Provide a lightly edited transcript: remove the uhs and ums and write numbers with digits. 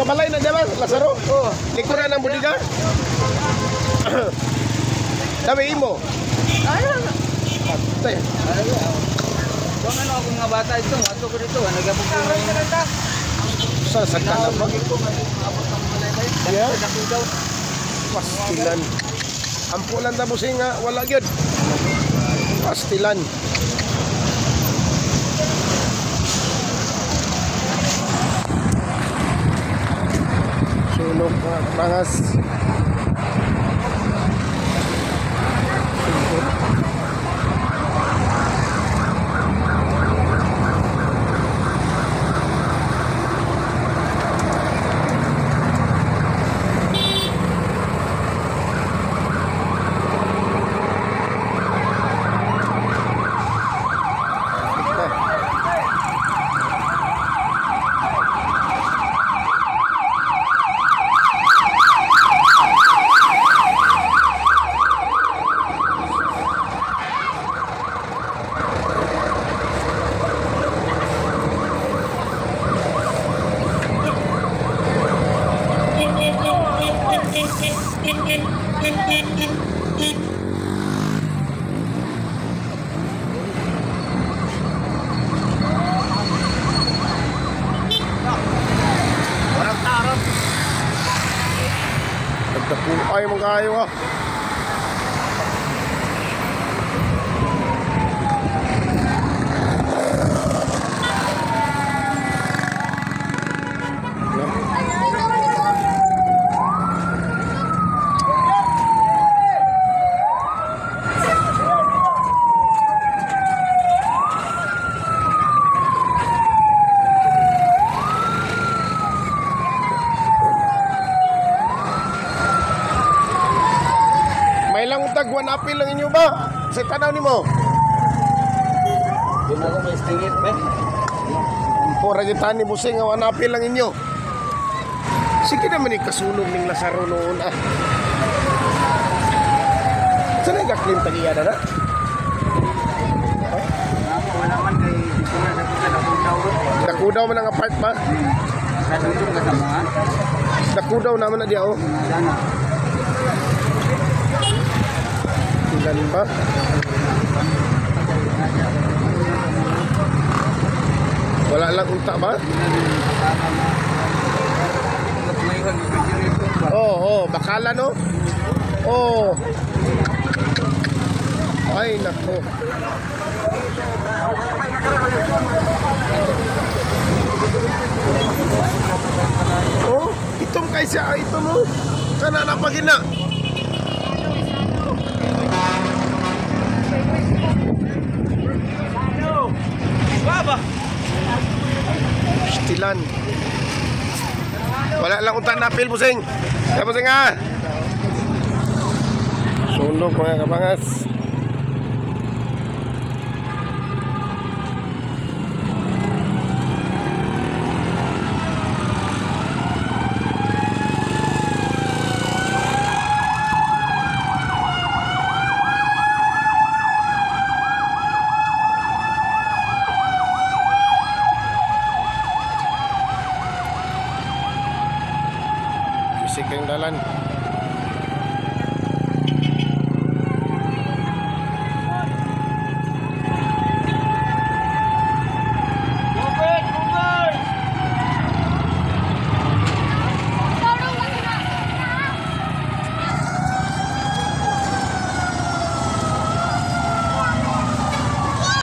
Balay na diba, Lazaro? Oh. Likuran ang budiga? Dami imo. Ano? Patay. Kung ano ako mga bata ito, ato ko dito, nagapog ko. Sa sa ba? Yeah. Daw. Pastilan. Ampo lang ta busing nga wala gyud. Pastilan. Sunog mga kabangas. Nagdapuay mong kayo ah. May lang utag one apil lang inyo ba? Sa tanaw nimo. Di na ako may estimate, be. Pura kita ni busing nga one apil lang inyo. Sige naman ni kasunog ning Lazaro noon ah. Saan ay gaklim tagiya na na? Wala man kay dito na sa kita dakudaw. Nakudaw man ang apart ba? Sa dudong ka sa mga. Nakudaw naman na diya oh. Sana. Ilan ba? Wala lang unta ba? Oo, oh, bakala no? Oo. Oh. Ay, nako. Oh, itom kay siya, itom mo. Kana na pagina. Baba. Stilan. Wala lang unta napil busing. Kaya busing ah. Sunog mga kabangas.